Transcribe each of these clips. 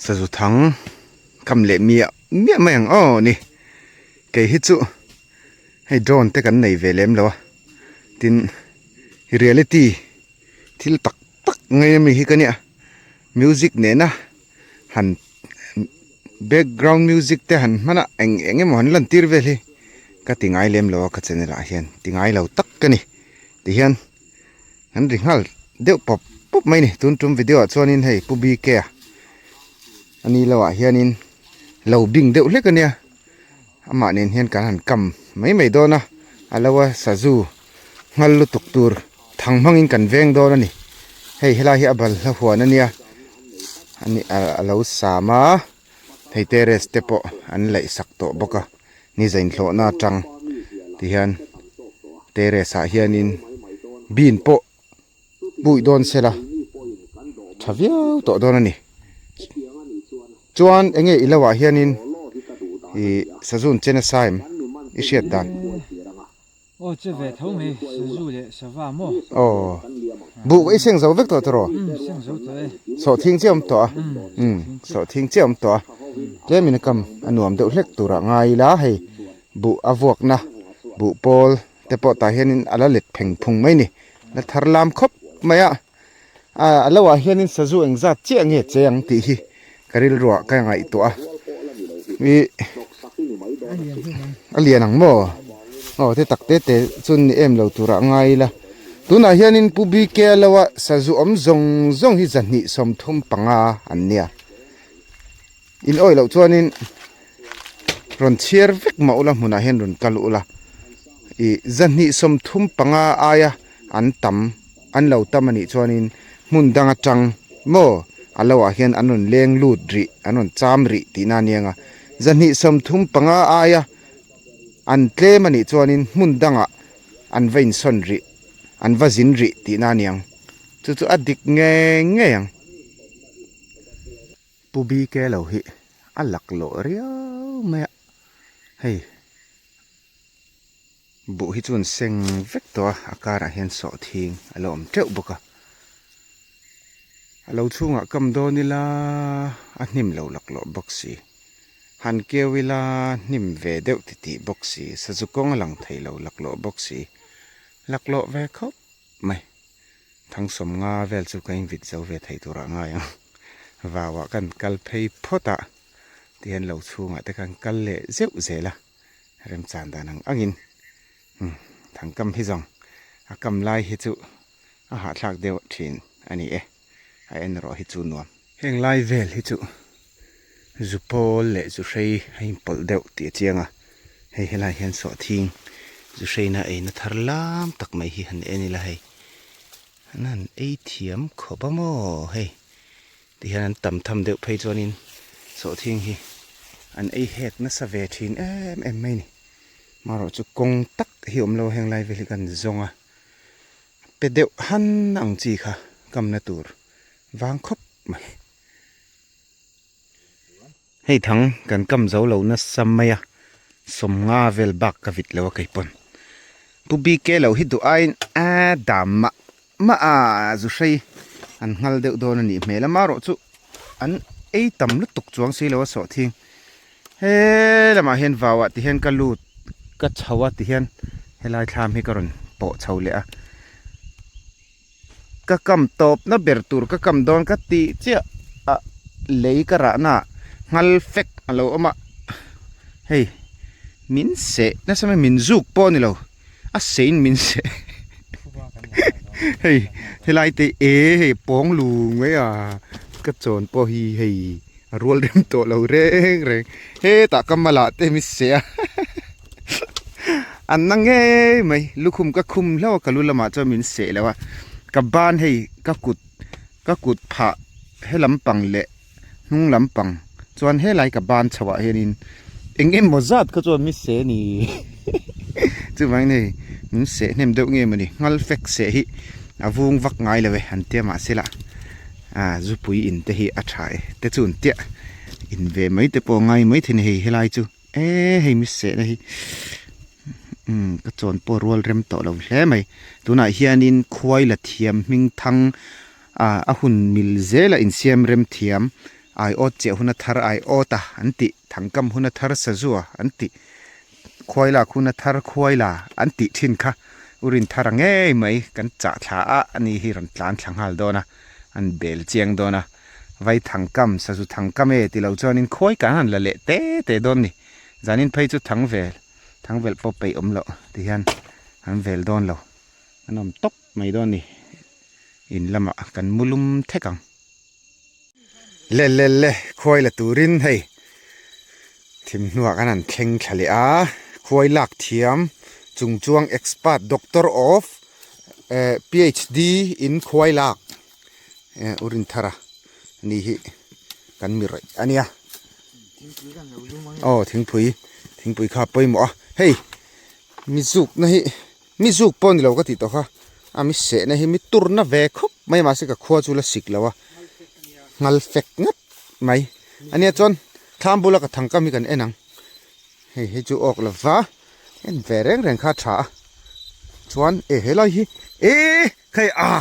Sazu thang kam leh miah miah mai ang aw ni. Kei hi chu hei drone te kan nei ve lem lo a, tin reality thil tak tak ngei ami hi ka nia, music nena han background music te han hman a eng eng emaw han lan tir vel hi ka ti ngai lem lo a ka channel ah hian ti ngai lo tak ka ni tihian. An ri nghal deuh pawp pawp mai a ni tun tum video ah chuanin hei pu BK a ani lo ah hianin lo bing deuh hlek ania amah nen hian kan han kam mai mai dawn a a lo a sazu nghal lutuk tur thang hmangin kan veng dawn a ni hei helai hi a balhla huan ania ani a lo sam a hei terrace te pawh an laih sak tawh bawk a ni zainhlawhna atang tihian terrace ah hianin bean pawh pui dawn sela tha viau tawh dawn a ni chuan eng nge i lo ah hianin ih sazun chen a sa em i hriat dan. Aw che ve tho mai sazu leh sava maw? Aw buh i seng zo vek tawh tawh rawh? Umm seng zo tawh e. Sawhthing chiah awm tawh a? Umm sawhthing chiah awm tawh a. Tlem in a kam a nuam deuh hlek tur ah ngai ila hei buh a vuakna buh pawl te pawh tah hianin a la let pheng phung mai ni. La thar lam khawp mai a. A lo ah hianin sazu engzat chiah nge che ang tih hi ka rilruah ka ngaihtuah a ih a lian ang maw aw te tak te te chu ni em lo turah ngai ila tunah hianin pu BK a lo a sazu awm zawng zawng hi 235 an nia in awih loh chuanin rawn chhiar vek mah ula hmunah hian rawn kal ula ih 235 aia an tam an lo tam a nih chuanin hmun dang atang maw a lo ah hian an rawn leng lut rih an rawn cham rih tihna a niang a 235 aia an tlem a nih chuanin hmun dangah an va insawn rih an va zin rih tihna a niang chu chu a dik ngei ngei ang. Pu BK lo hi a laklawh riau mai a hei buh hi chuan seng vek tawh a a karah hian sawhthing a lo awm teuh bawk a a lo chhungah kam dawn ila a hnim lo laklawh bawk si han keu ila hnim ve deuh titih bawk si sazu kawng a lang thei lo laklawh bawk si laklawh ve khawp mai. Thangsawm nga vel chu ka invit zo ve thei turah ngai ang. Vauah kan kal phei phawt a, tihian lo chhungah te khan kal leh zeuh zel a, remchan dan ang angin umm thangkam hi zawng a kam lai hi chu a hahthlak deuh thin a ni e, a en erawh hi chu nuam. Heng lai vel hi chu zu pawl leh zu hrei a inpawlh deuh tih a chiang a, hei helai hian sawhthing zu hreina eina thar lam tak mai hi han en ila hei. An han ei thiam khawp a maw hei tihian an tam tham deuh phei chuanin sawhthing hi an ei hek nasa ve thin em em mai a ni marawh chu kawng tak hi awm lo heng lai vel hi kan zawng a pe deuh han ang chi kha kamna tur vang khawp mai. Hei thang kan kam zo lo nasa mai a, sawmnga vel bak ka vit lo a kei pawn. Pu BK lo hi duh aiin a dam mah mah a, zu hrei an nghal deuh dawn a nih hmel a, marawh chu an ei tam lutuk chuang si lo a sawhthing. He lamah hian vauah ti hian ka lut ka chho a ti hian helai thlam hi ka rawn pawh chho leh a. Ka kam tawpna ber tur ka kam dawn ka tih chiah a lei ka rahna ah nghal fek a lo awm a hei min seh nasa mai min zuk pawh a ni lo a seh in min seh hei helai te e hei pawng lu mai a ka chawn pawh hi hei a rual rem tawh lo reng reng hetah ka mal ah te mi seh a. An na ngei mai lukhum ka khum hlauh a ka lu lamah chuan min seh lo a ka ban hei ka kut ka kut phah he lampang leh hnung lampang chuan helai ka ban chho ah hianin eng emaw zat kha chuan mi seh a ni chuvangin hei min seh hnem deuh nge mawni nghal fek seh hi a vung vak ngai lo e an tia mahse lah ah zupui in te hi a tha e te chu an tia in ve mai te pawh a ngai maithei a ni hei helai chu. E hei mi sehna hi umm ka chawn pawh rual rem tawh lo hle mai tunah hianin khuai la thiam hming thang ah a hun mil zela insiam rem thiam. Aiawt chiah huna thar aiawt a an tih, thangkam huna thar sazua an tih, khuailak huna thar khuaila an tih thin kha u Rinthara ngei mai kan chah thla a ani hi rawn tlan thla nghal dawn a, an bel chiang dawn a, vai thangkam sazu thangkam e ti lo chuanin khuai kan han la leh te te dawn ni, zanin phei chu thang vel thang velh pawh peih awm loh ti hian an vel dawn lo, an awm tawp mai dawn ni, in lamah kan mu lum thek ang. Le le le khuai la turin hei thim hnuah kan han thleng thla leh a khuai lak thiam chung chuang expert doctor of eh PHD in khuai lak eh u Rinthara ni hi kan mi rawih a nia aw thingpui thingpui kha a pawimawh a hei mizuk na hi. Mi zuk pawh ni lo ka tih tawh kha, a mi sehna hi mi turna ve khawp mai a mahse ka khua chu la sik lo a, nghal fek ngat mai ania chuan thlam bula ka thangkam hi kan en ang, hei hi chu awk lo va en ve reng reng kha a tha a, chuan e helai hi e khai a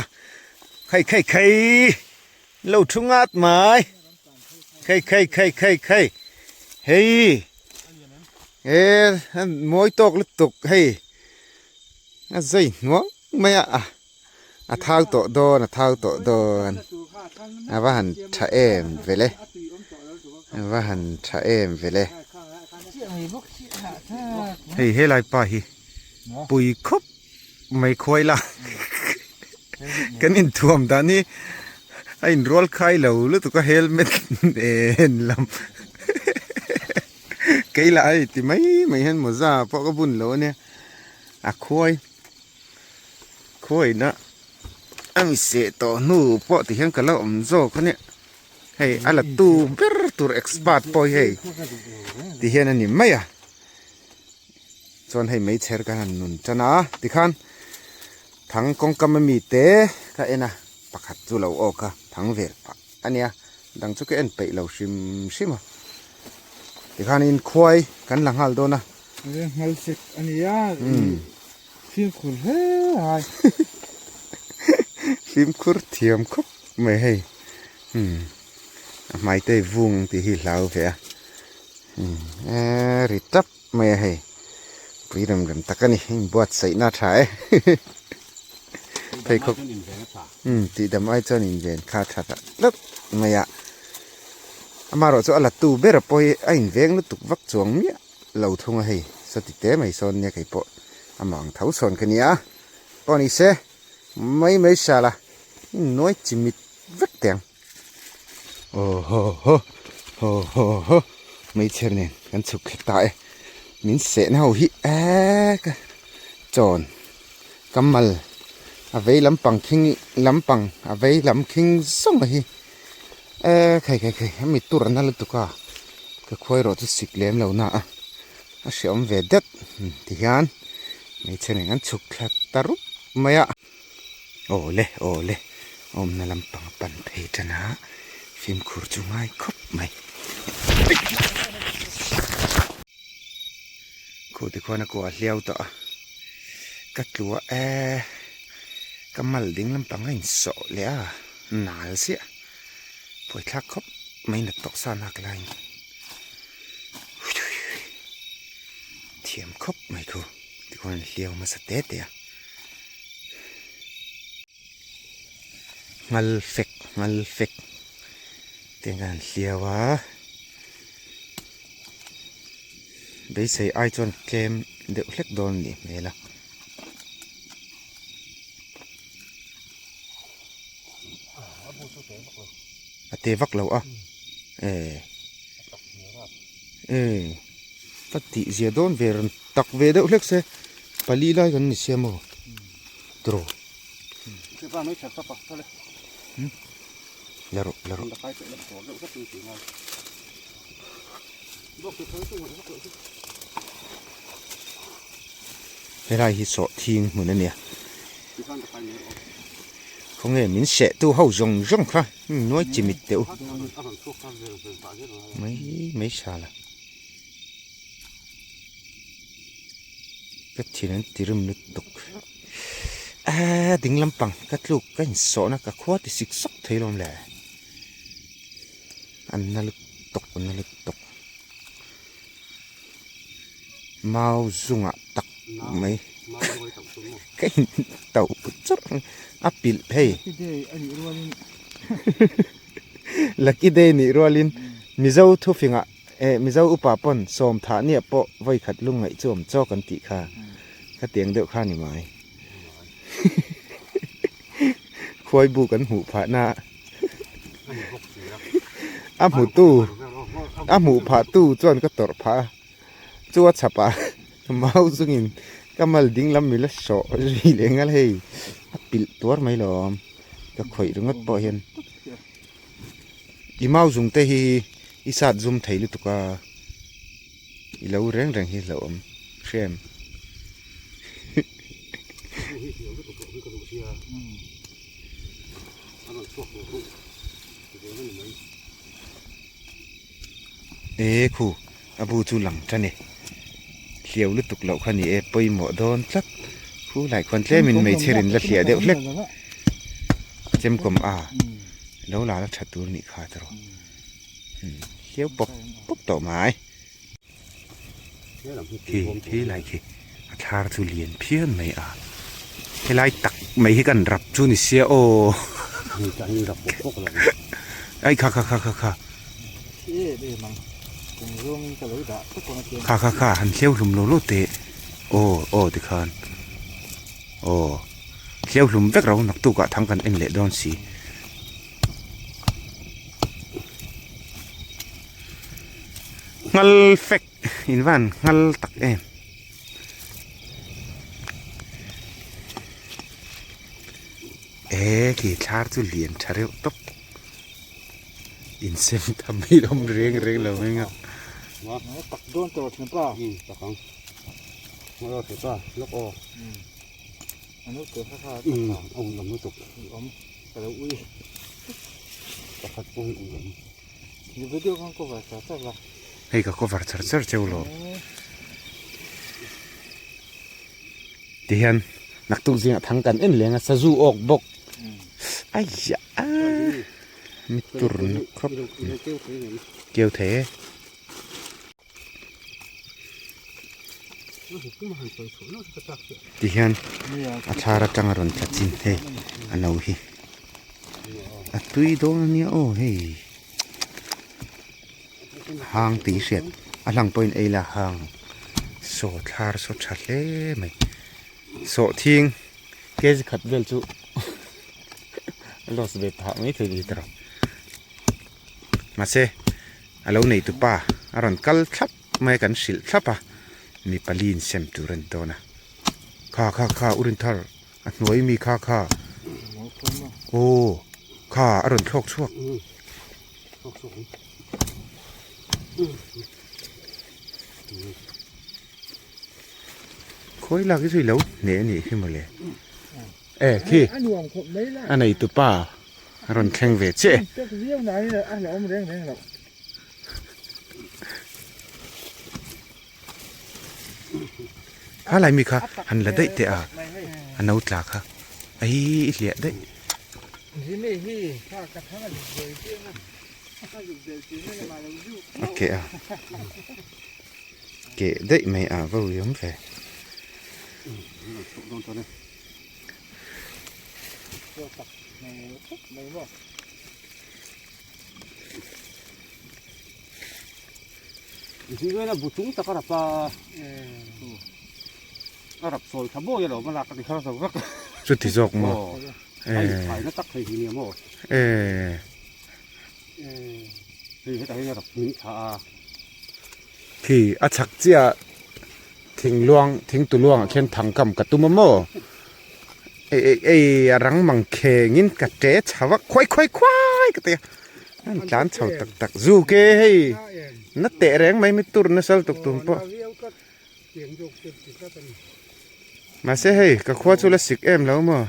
khai khai khai lo thu ngat mai khai khai khai khai khai hei. He mawi tawk lutuk hei a zai hnuang mai a a thau tawh dawn a thau tawh dawn a va han tha em vele a va han tha em vele hei helai pa hi pui khawp mai khuai la kan inthuam dan hi a inrual khai lo lutuk a helmet nen lam kei lah hei ti mai mai hian mawza pawh ka bun lo ania a khuai khuaina a mi seh tawh hnu pawh ti hian ka la awm zawk ania hei a la tu ber tur expert pawh hi hei ti hian a ni mai a. Chuan hei meichher kan han nun tan a tikhan thang kawngkam ami te ka en a pakhat chu lo awk a thang vel pah a nia dang chu ka en peih lo hrim hrim a tikhanin khuai kan la nghal dawn a. Nghal sek a nia fimkhur hle ai. Fimkhur thiam khawp mai hei a hmai te vung tih hi hlau ve a ri tap. Mai a hei pui rem rem tak a ni heng buatsaihna a tha e pheikhawk umm tih dam ai chuan inven kha a tha ta tlat mai a amaherawh chu a la tu ber pawh hi a inveng lutuk vak chuang miah lo thung a hei sawti te mai sawn nia kei pawh amah ang tho sawn ka nia pawh ni se mai mai hrial a innuai chimit vek teh ang. Aw haw haw haw haw haw hmeichher nen kan chhuk thla ta e min sehna ho hi eee ka chawn ka mal a vei lampang khing lampang a vei lam khing zawng a hi eee khai khai khai a mi tur a na lutuk a ka khuai rawh chu sik lem lo na a a hreawm ve det tihian hmeichhe nen kan chhuk thla ta rup mai a. Awle awle awmna lampang a pan phei tan a fimkhur chu ngai khawp mai. Khuh tikhuan a kuah hliau tawh a ka tlua e ka mal ding lampang a insawh leh a nal chiah buaithlak khawp mai nat tawh sa nak laiin thiam khawp mai khu tikhuan hliau hmasa te te a. Ngal fek ngal fek te hian an hliau a beisei ai chuan tlem deuh hlek dawn a nih hmel a. A te vak lo a e e ka tih zia dawn ve rawn tak ve deuh hlek se. Pali lai kan ni sia maw tiraw la rawh la rawh helai hi sawhthing hmun a nia khawnge min seh tu ho zawng zawng kha nuai chimit teh u mai mai sala. Ka thin an ti rim lutuk aaa ding lampang ka tluk ka insawhna ka khua ti sik sawk thei lawm le. An na lutuk an na lutuk mau zungah tak mai ka in tauh chawrh ang a pilh hei lucky day nih rualin mizo thufingah eh mizo upa pawn sawm thah niah pawh vawi khat lungngaih chu awm chawk an tih kha khatiang deuh kha a ni mai khuai bu kan hmuh phah na. A hmutu a hmuh phah tu chuan ka tawrh phah a chu a chhap ah mau chungin ka mal ding lam mila sawh zui leh nghal hei a pilh tuar mai lo awm ka khawih ringawt pawh hian i mau zung te hi i sat zum thei lutuk a i lo reng reng hi hlauhawm hrem. E khu a bu chu lang tan e hliau lutuk loh kha ni e pawimawh dawn tlat khu lai khuan tlem in hmeichhe rin la hliah deuh hlek chemkawm a lo la la tha tur nih kha tawh hliau pawp pawp tawh mai. Khi khi lai khi a thlar chu lian phian mai a helai tak mai hi kan rap chu ni sia aw ai kha kha kha kha kha kha kha kha han hleu hlum lo lo teh aw aw tikhan aw hleu hlum vek ro naktuk ah thang kan en leh dawn si. Nghal fek in van nghal tak em. E khi thlar chu lian tha reuh tawp insem tham hi a awm reng reng lo mai ang a. Tak dawn tawh thin pa. Tak ang. Ngaw thin pa lawk aw. Anu te kha kha. Awm lam lutuk. Awm ka lo ui. Pakhat pawh hi ui awm. Video khan cover char char la. Hei ka cover char char cheu lo. Ti hian naktuk zingah thang kan en leng a sazu awk bawk. Aia a mi tur na khawp keu thei e. Ti hian a thlar atang a rawn tla chin hei a no hi a tui dawn a nia aw hei hang tih hriat a hlang pawhin ei la hang saw thlar saw tha hle mai sawhthing kg khat vel chu a loss ve phah mai thei ni tawh mahse a lo nei tu pa a rawn kal thlap mai a kan hrilh thlap a mi pali in sem tur a ni dawn a kha kha kha u rinthar a hnuai mi kha kha aw kha a rawn thlawk chhuak khawi lak hi chu i lo hneh a nih hi mawle e khi a nei tu pa. A rawn thleng ve chiah e. Ha lai mi kha han la daih teh a, a no tla kha a hi i hliah daih. A keh a, keh daih mai a va ui awm ve. Chuti zawk maw eh khi a chhak chiah thing luang thing tu luangah khian thangkam ka tum a maw. Ei ei ei a rang mang khengin ka ṭe chho a khuai khuai khuai ka ti a an tlan chho tak tak zu ke hei na teh reng mai mi tur nasa lutuk tum pawh mahse hei ka khua chu la sik em lo maw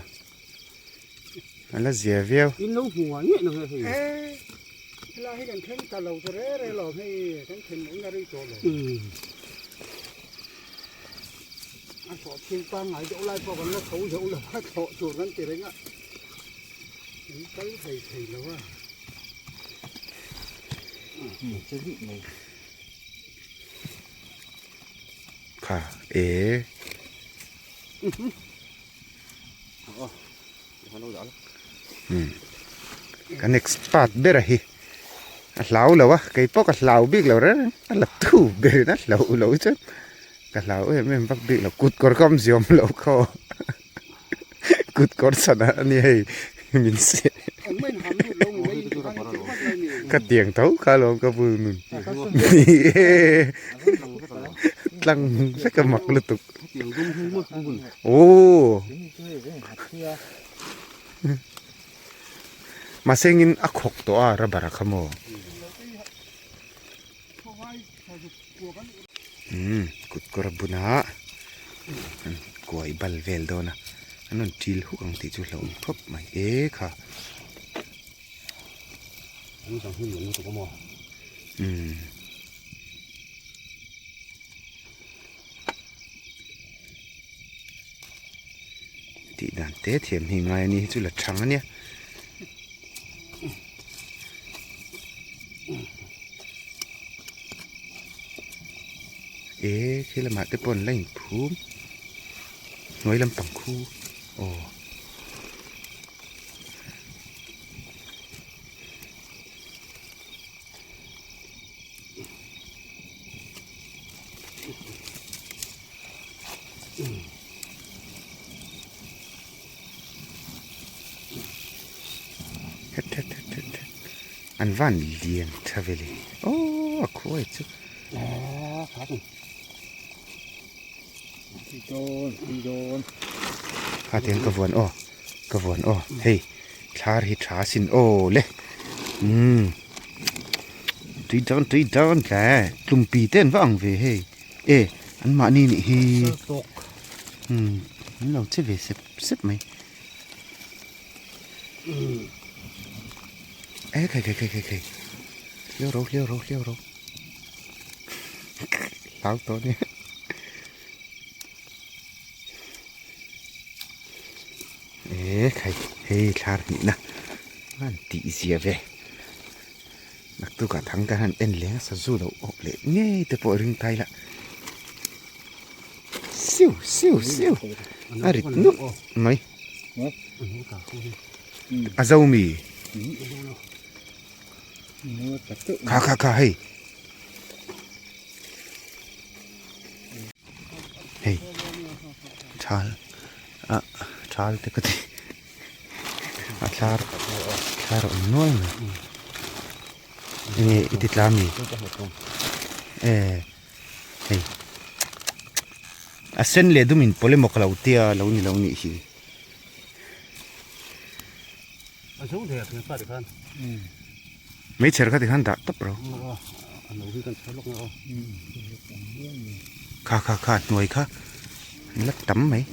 a la zia viau. A thlawh thil pangngai deuh lai pawh kan la tho zo lo a, thlawh tur kan ti reng a, kan kal thei thei lo a. Kha e. Kan expert ber a hi a hlau lo a kei pawh ka hlau bik lo reng reng a la tu ber in a hlau lo chuan ka hlau em em vak bik lo kut kawr ka awm ziawm lo khaw kut kawr chhan ah ania hei min seh ka tiang tho kha alawm ka bul nun ni e tlang vek a mak lutuk. Aww Mahse engin a khawk tawh a rubber a kha maw? Umm kut kawr a bun a an kuai bal vel dawn a an rawn til huk ang tih chu hlauhawm khawp mai e kha. Umm. Tih dan te thiam hi ngai a ni hi chu la chhang a nia. E khi lamah te pawh an la inphum hnuai lampang khu aw. Het het het het het an van lian tha vele aww a khuai chu kha tiang ka vuan aw ka vuan aw hei thlar hi tha sin aw le umm tui dawn tui dawn tle tlumpi te an va ang ve hei e an mahni nih hi umm an lo che ve sep sep mai e khai khai khai khai khai hliau ro hliau ro hliau ro hlau tawh ania. E khai hei thlar hnihna an tih zia ve naktukah thang kan han en leng a sazu lo awk leh ngei te pawh ring tai la siu siu siu a rit nup mai a zo mi kha kha kha hei. Hei thal ah thal te ka ti a thlar thlar a awm nual mai enge i ti tla mi e hei a sen leh dum in pawlh emaw ka lo tia lo ni lo nih hi. Meichher kha tikhan dah tawp ro. Kha kha kha hnuai kha an la tam mai.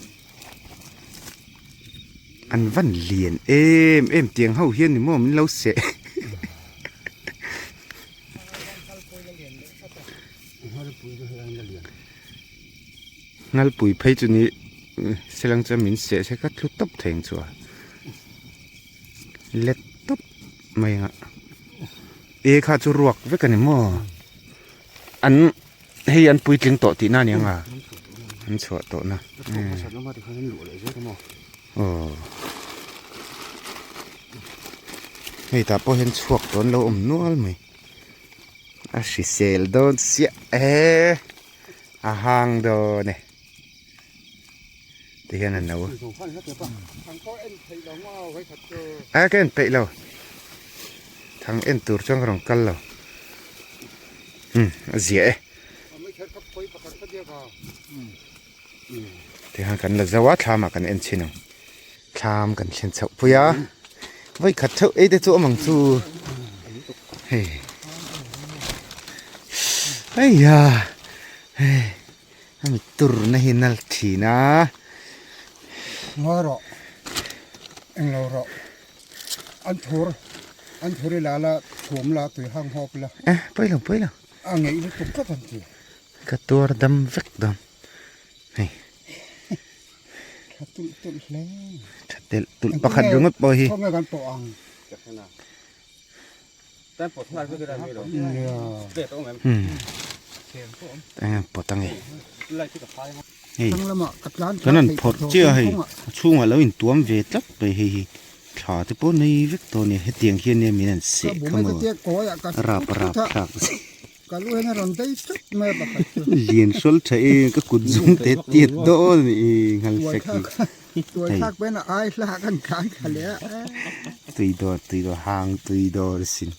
An van lian em em tiang ho hian ni maw min lo seh. Ngalpui phei chu ni selang chuan min seh se kha thlu tawp thei ang chu a. Let tawp mai ang a e kha chu ruak vek a ni maw an hei an puitling tawh tihna a ni ang a an chhuah tawh na aw hei tah pawh hian chhuak tawh an lo awm nual mai a hrisel dawn chiah e a hang dawn e. Ti hian an lo a ka en peih lo thang en tur chuan ka rawn kal lo umm a zia e ti hian kan la zo a thlam ah kan en chhin ang thlam kan thlen chhoh pui a vawi khat theuh ei te chu awm ang chu hei hei a hei. Hemi turna hi nal thin a. Ngawi rawh, englo rawh, an thur, an thur i la la chhum la tui hang hawp la. Eh, pawi lo, pawi lo. A ngeih lutuk tlat an ti. Ka tuar dam vek dawn. Hei. Tha tulh tulh hle. Tha telh tulh pakhat ringawt pawh hi. Khawnge kan pawh ang. Eng pawt ange hei kan han phawrh chiah a hei a chhungah lo intuam ve tlat mai hei hi thla te pawh nei vek tawh a nia hetiang hian nia min han seh kha maw rap rap thlak lian hrawl tha e ka kut zum te tiat dawn a nih hi nghal fek hi hei tui dawr tui dawr hang tui dawr sin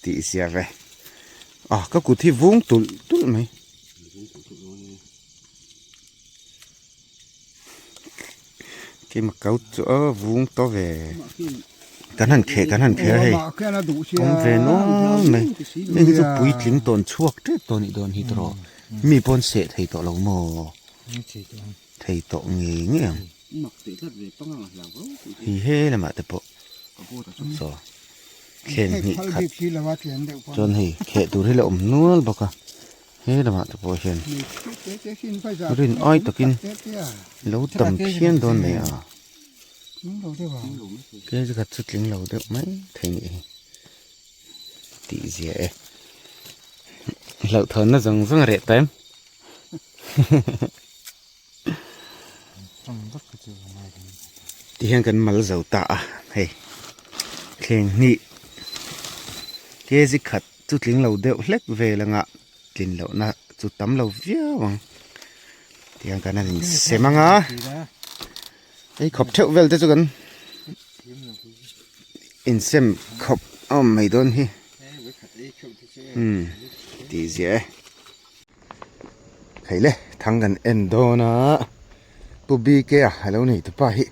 tih zia ve ah ka kut hi vung tulh tulh mai. Keimah kau chu a vung ta ve kan han kheh kan han kher hei awm ve nual mai heng hi chu puitling tawn chhuak tep tawh anih dawn hi tawh mi pawn seh thei tawh lo maw thei tawh ngei ngei ang hei he lamah te pawh saw thlen hnih khat chuan hei kheh tur hi la awm nual bawk a. He lamah te pawh hian rin ai takin lo tam phian dawn mai a kei chu khat chu tling lo deuh mai thei nih hi tih zia e hlauhthawnna zawng zawng a reh ta em tihian kan mal zo ta a hei thleng hnih kg khat chu tling lo deuh hlek vel anga tlin lohna chu tam lo viau ang tihian kan han insem anga hei khawp theuh vel te chu kan insem khawp a awm mai dawn hi umm tih ziah e. Hei le thang kan en dawn a Pu BK a a lo nei tupa hi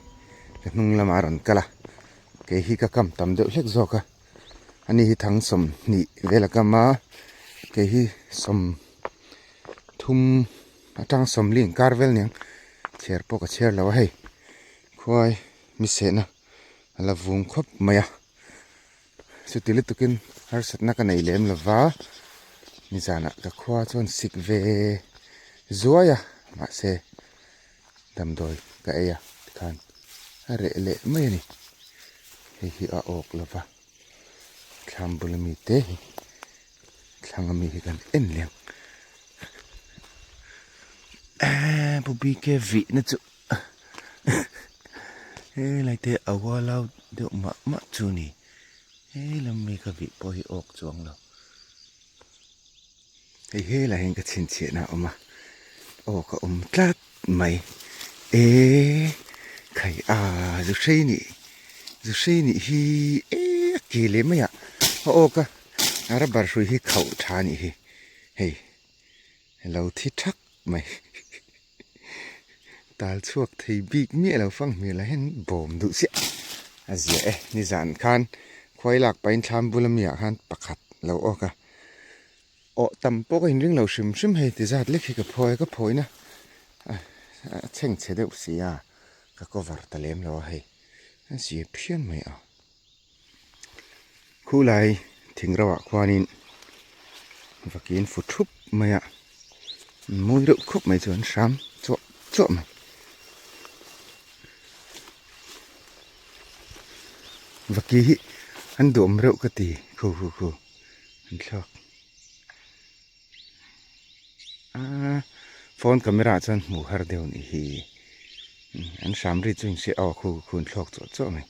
ka hnung lamah a rawn kal a kei hi ka kam tam deuh hlek zawk a ani hi thang 20 vel a kam a kei hi 30 atang 40 inkar vel aniang chhiar pawh ka chhiar lo a hei khuai mi sehna a la vung khawp mai a. Chuti lutukin harsatna ka nei lem lova, nizanah ka khua chuan sik ve zuai a, mahse damdawi ka ei a tikhan a reh leh mai a ni. Hei hi a awk lova, thlam bula mi te hi thlang ami hi kan en leh ang. Eee pu BK vihna chu. Helai te a ualau deuh mah mah chu a ni helam mi ka vih pawh hi awk chuang lo hei helai hian ka chhinchhiahna a awm a aw ka awm tlat mai eee khai a zu hrei nih zu hrei nih hi eee a ke leh mai ah a awk a a rubber hrui hi khauh tha a nih hi hei lo thi thak mai. Tal chhuak thei bik miah lo fang hmel ah hian bawm duh chiah a zia e nizan khan khuai lak pahin thlam bula mi ah khan pakhat lo awk a awh tam pawh ka inring lo hrim hrim hei ti zat lek hi ka phawi a ka phawina a chheng chhe deuh si a ka cover ta lem lo a hei a zia phian mai a. Khulai thing rauh ah khuanin vakin fu thup mai a mawi reuh khawp mai chu an hram chuah chuah mai. Vaki hi an duhawm reuh ka ti khu khu khu an thlawk aaa phone camera ah chuan hmuh har deuh anih hi an hram ri chu in hria aw khu khu an thlawk chuah chuah mai.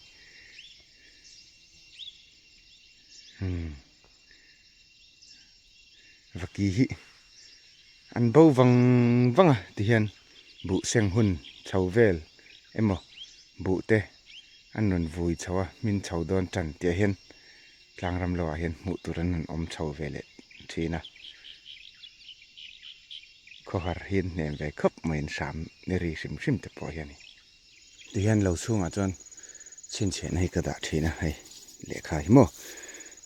Vaki hi an bo vang vang a tihian buh seng hun chho vel emaw buh te an rawn vui chho a hmin chho dawn tan tih ah hian tlang ram lo ah hian hmuh tur an rawn awm chho ve leh thin a khawhar hi an hnem ve khawp mai an hram ni ri hrim hrim te pawh hian. Tihian lo chhungah chuan chhinchhiahna hi ka dah thin a hei lehkha hi maw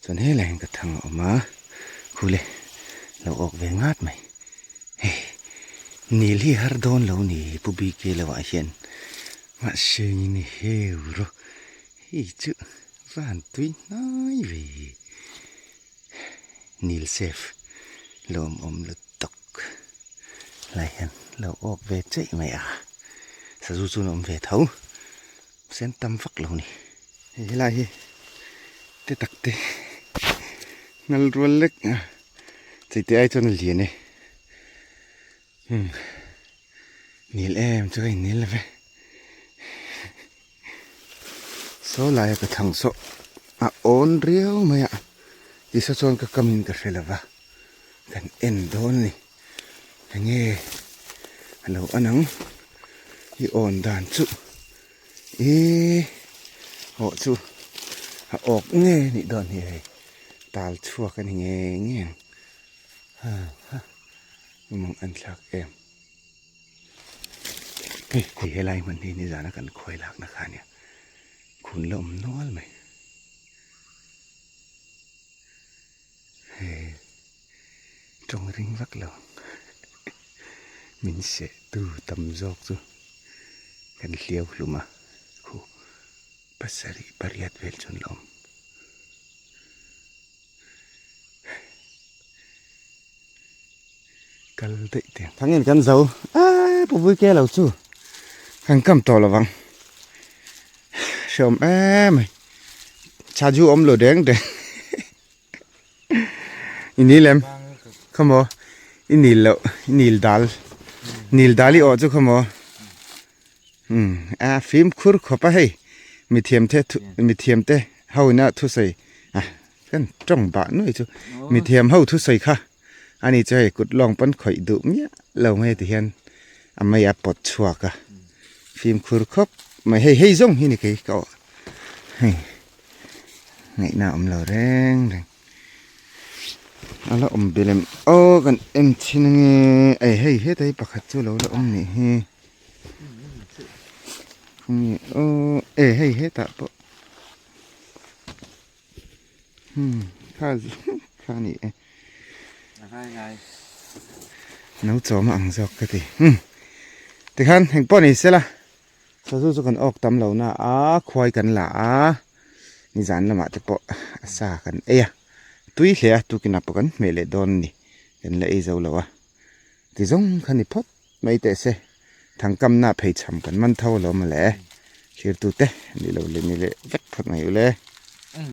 chuan helai hian ka thang a awm a khule lo awk ve ngat mai hei nil hi har dawn lo ni pu BK lo ah hian mahse ni heu rawh hei chu van tui hnai ve nil safe lawmawm lutuk lai hian lo awk ve cheih mai a sazu chu an awm ve tho sen tam vak lo ni hei helai hi te tak te. Ngal rual lek chei te ai chuan a lian e umm nil em chu ka in nil love saw laia ka thlang saw a awn riau mai a tisa chuan ka kam in ka hre lova kan en dawn a ni enge a lo an ang i awn dan chu. Ihh awh chu a awk nge nih dawn hi hei tal chhuak a ni nge nge ang ha ha mawng an thlak em hei hei helai hmun hi nizana kan khawi lakna kha ania khun la awm nual mai hei tawng ring vak lo min seh tu tam zawk chu kan hliau hlum a khu pasarih pariat vel chu an la awm kal daih te thangin kan zo aaa pupui ke lo chu kan kam tawh lo vang hreawm em mai chaju awm lo deng deng i nil em khawmaw i nil loh i nil dal nil dal i awh chu khawmaw umm a fimkhur khawp a hei mithiam te mithiam te ho ina thusawi a kan tawng bah nuai chu mithiam ho thusawi kha ani chu hei kut lawng pawn khawih duh miah lo mai ti hian a mei a pawt chhuak a fimkhur khawp mai hei hei zawng hi ni kei ka awh hei. Ngaihna a awm lo reng reng. A la awm belem aw kan en thin ange ei hei heta hi pakhat chu lo la awm nih hi khawnge aw e hei hetah pawh hmm kha kha ni e no chawm a ang zawk ka ti hmm tikhan engpawh ni sela. Sazu chu kan awk tam lo na a, khuai kan la a, nizan lamah te pawh a sa kan ei a, tui hle a tukin ah pawh kan hmeh leh dawn a ni, kan la ei zo lo a, ti zawng kha ni phawt mai teh se, thangkamna pheichham kan man tho alawm mawle, thirtute ni lo leh ni leh vek phawt mai ule.